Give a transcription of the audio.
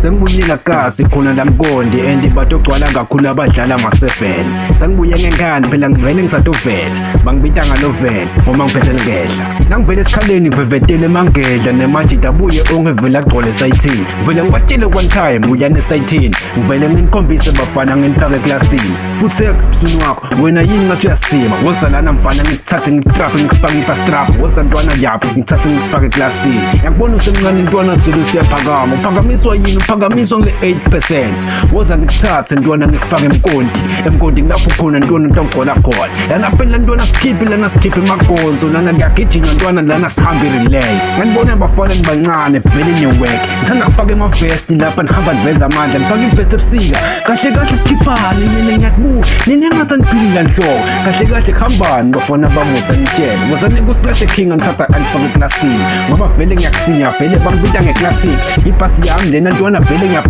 Sengibuyile kasi khona la mkondi and batogcwala kakhulu abadlala ma-7. Sengibuye ngenkani phela, ngivele ngisatovela, bangibita ngalovela ngoba ngiphethe ngehla. Nangivele esikhaleni ngivevetele emangedla nemajita abuye onke vele agcwale esayithini. Ngivele ngibatshele one time uyane esayithini, ngivele nginikhombise bafana, nginifake eklasini. Futhi msunu wakho wena yini ngathi uyasima? Woza lana mfana, ngikuthathe ngikutraphe, ngikufake i-fast trap. Woza ntwana yaphi, ngithathe ngikufake eklasini. Yakubona usemncane ntwana, sulu siyaphakama. Uphakamiswa yini? Uphakamiswa ngile 8%. Woza ngikuthathe ntwana, ngikufake emkonti. Emkonti ngilapho khona ntwana ntogcola khona lana phela ntwana, sikhiphe lana, sikhiphe emagonzo lana, kuyagijinywa ntwana lana, sihambe relay. Nganibona bafana nibancane vele niwork. Ngithanda kufaka emavesti lapha, nihamba niveza amandla, nifake ivesti ebusika. Kahle kahle sikhiphani mina, ngiyakubuka nina engathi aniphilile nhloko. Kahle kahle kuhambani bafana bamusa, nitshele wozani kusiqashe king, anithatha anifake eklasini ngoba vele ngiyakusinya, vele bangibita ngeclassic. Ibhasi yami lena ntwana, vele ngiya